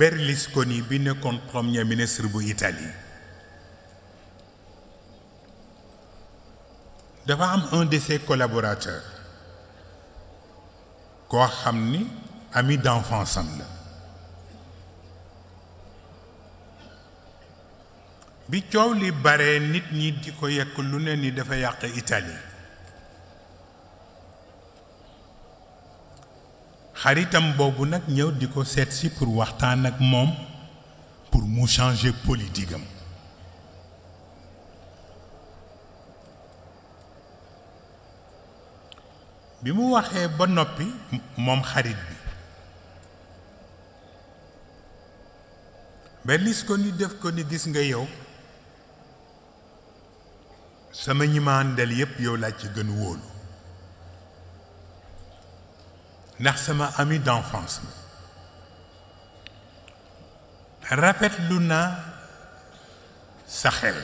Berlusconi bi nekkoon premier ministre bu Italie dafa am un de ses collaborateurs koo xam ni ami d'enfance am la bi coow li bare nit ñi di ko yekk lu ne ni dafa yàq Italie xaritam boobu nag ñëw di ko seet si pour waxtaan ak moom pour mu changer politique am bi mu waxee ba noppi moom xarit bi Berlusconi def ko ni gis nga yow sama ñi ma àndal yépp yow laa ci gën wóolu ndax sama ami d'enfance rafetlu naa sa xel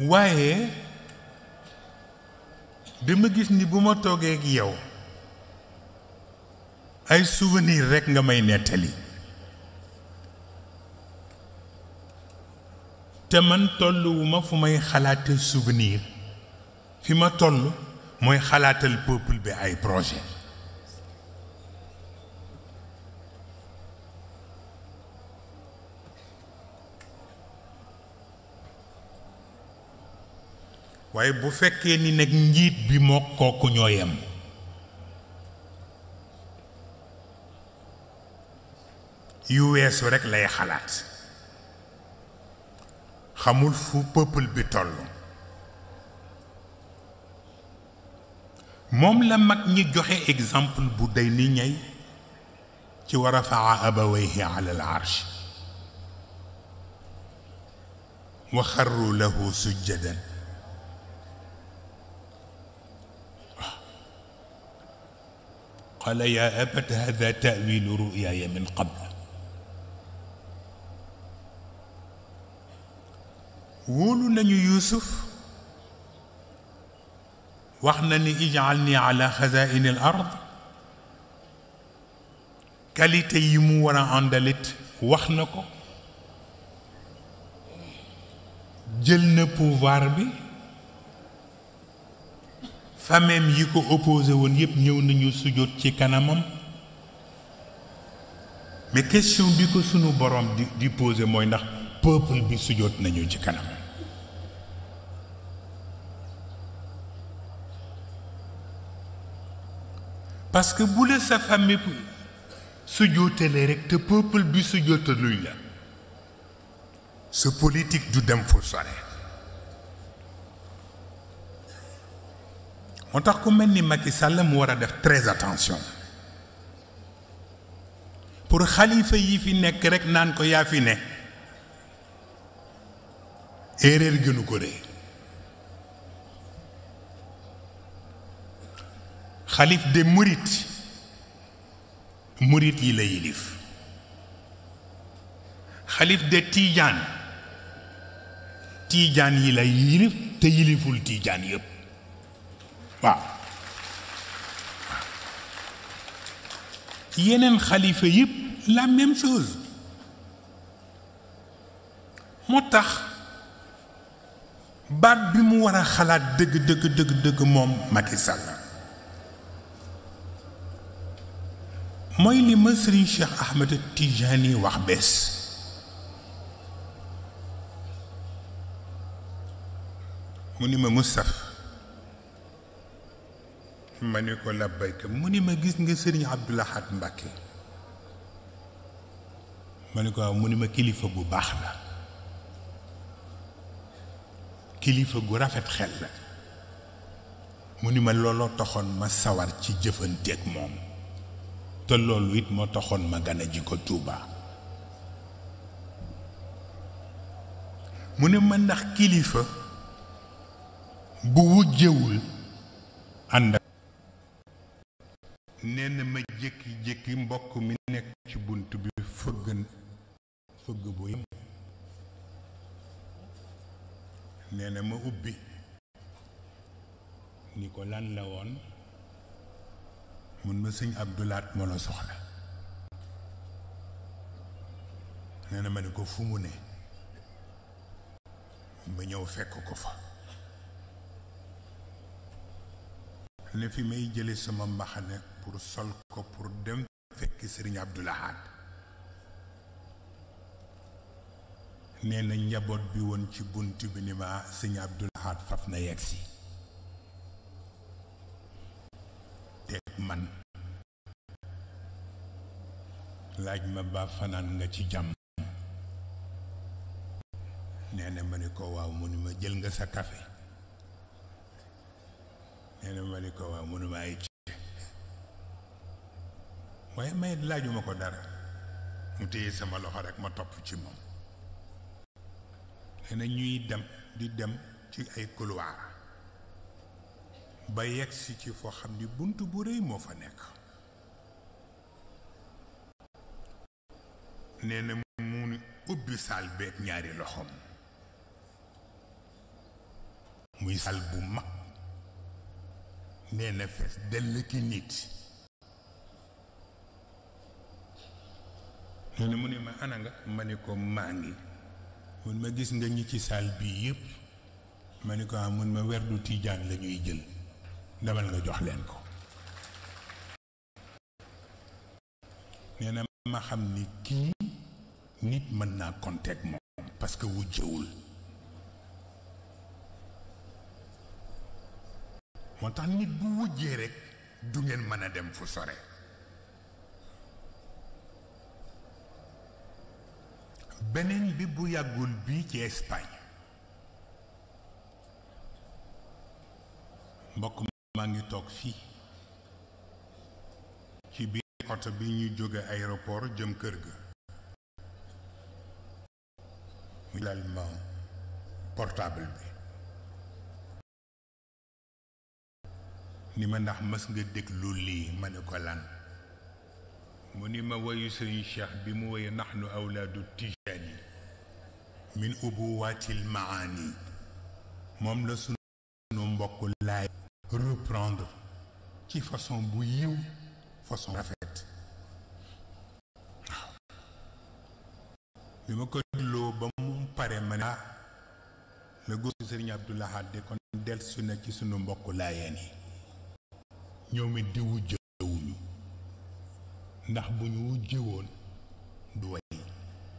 waaye dama gis ni bu ma toogee ak yow ay souvenir rekk nga may nettali te man tolluwuma fu may xalaate souvenir fi ma toll mooy xalaatal peuple bi ay projet waaye bu fekkee ni nag njiit bi moo kooku ñoo yem yu weesu rekk lay xalaat xamul fu peuple bi toll moom la mag ñi joxe exemple bu day ni ñay ci wa rafaa abawayhi ala al arsh wa xarru lahu sujjadan qala ya abat hada ta'wilu ru'yaya min qabl wóolu nañu Yuusuf wax na ni ij'alni ala xazaa'ini al ard qualité yi mu war a àndalit wax na ko jël na pouvoir bi famem yi ko opposé woon yépp ñëw nañu sujjóot ci kanamam mais question bi ko sunu borom di posé mooy ndax peuple bi sujjóot nañu ci kanamam parce que bu la sa famille sujjóotalee rek te peuple bi sujjóotaluñ la sa politique du dem fu sore moo tax ku mel ni Macky Sall mu war a def très attention pour xalifa yi fi nekk rek naan ko yaa fi ne erreur gënu ko rëy xalif de murit yi la yilif xalif de tiijaan yi la yilif te yiliful tiijaan yépp waaw yeneen xalifa yépp la même chose moo tax baat bi mu war a xalaat dëgg moom Macky Sall mooy li ma Serigne Cheikh Ahmed Tijani wax bés mu ni ma Moustapha ma ni ko labbayka mu ni ma gis nga Serigne Abdou Lahad Mbacké ma ni ko waaw mu ni ma kilifa gu baax la kilifa gu rafet xel la mu ni ma looloo taxoon ma sawar ci jëfanteeg moom te loolu it moo taxoon ma gane ji ko Tuuba mu ne ma ndax kilifa bu wujjewul ànd nee na ma jékki-jékki mbokk mi nekk ci bunt bi fëgg bu yem nee na ma ubbi ni ko lan la woon mun ma sëñ Abdoulaat moo la soxla nee na ma ne ko fu mu ne ma ñëw fekk ko fa ne fi may jële sama mbaxane pour sol ko pour dem fekk Serigne Abdoul Ahad nee na njaboot bi woon ci bunt bi ni ma Serigne Abdoul Ahad faf na yegsi te man laaj ma ba fanaan nga ci jàmm nee na ma ni ko waaw mu ni ma jël nga sa café nee na ma ni ko waaw mu ni ma ay ci waaye may laajuma ko dara mu téye sama loxo rek ma topp ci moom nee na ñuy dem di dem ci ay couloir ba yegsi ci foo xam ni bunt bu rëy moo fa nekk nee na mu ni ubbi saal beeg ñaari loxoom muy saal bu mag nee na fees dell ki nit nee na mu ne ma ana nga ma ni ko maa ngi mun ma gis nga ñi ci saal bii yëpp ma ni ko mun ma werdu tiijaan la ñuy jël demal nga jox leen ko nee na ma xam ni kii nit mën naa konteeg moom parce que wujjewul moo tax nit bu wujjee rek du ngeen mën a dem fu sore beneen bi bu yàggul bii ci Espagne mbokk maa ngi toog fii ci biir oto bi ñu jóge aéroport jëm kër ga mu lal ma portable bi ni ma ndax mës nga déglu lii ma ne ko lan mu ni ma woyu sëriñ Cheikh bi mu woye nahnu awlaadu tijaani min ubuwaatil maani moom la sunu mbokk laay reprendre ci façon bu yiw façon rafet waaw bi ma ko dégloo ba mu pare ma ne la góor sëriñ Abdoul Ahad de kon dellusi na ci sunu mbokk laayeen yi ñoom it di wujjewuñu ndax bu ñu wujjewoon du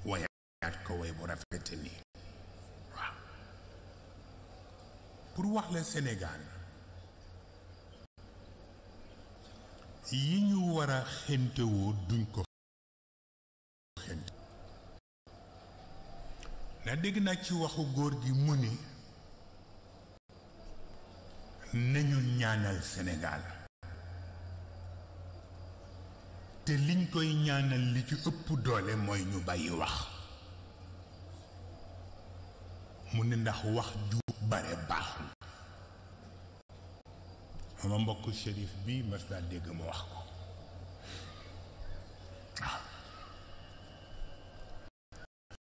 wayaat ko way bu rafete nii waaw pour wax la Sénégal yi ñu war a xentewoo duñ ko xente ndax dégg naa ci waxu góor gi mu ni nañu ñaanal Sénégal te liñ koy ñaanal li ci ëpp doole mooy ñu bàyyi wax mu ne ndax wax ju bare baaxul sama mbokk shérif bi mas naa dégg mu wax ko waaw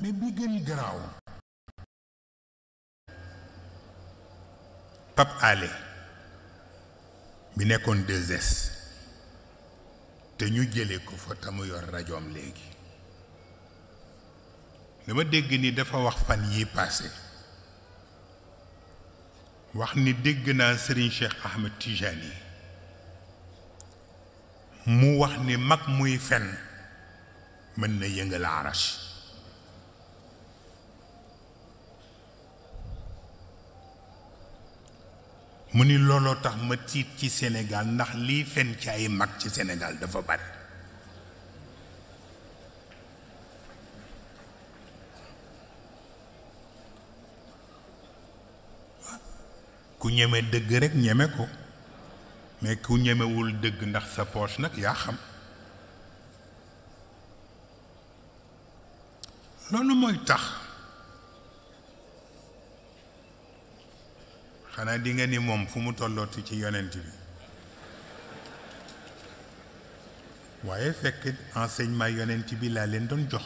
mais bi gën garaaw Pape Alé bi nekkoon 2S te ñu jële ko fa tamu yor rajoom léegi dama dégg ni dafa wax fan yi passé wax ni dégg naa Serigne Cheikh Ahmed Tijani mu wax ni mag muy fen mën na yëngal arash mu ni looloo tax ma tiit ci Sénégal ndax lii fen ci ay mag ci Sénégal dafa bari ku ñeme dëgg rek ñeme ko mais ku ñemewul dëgg ndax sa poche nag yaa xam loolu mooy tax xanaa di nga ni moom fu mu tollooti ci yonent bi waaye fekk enseignement yonent bi laa leen doon jox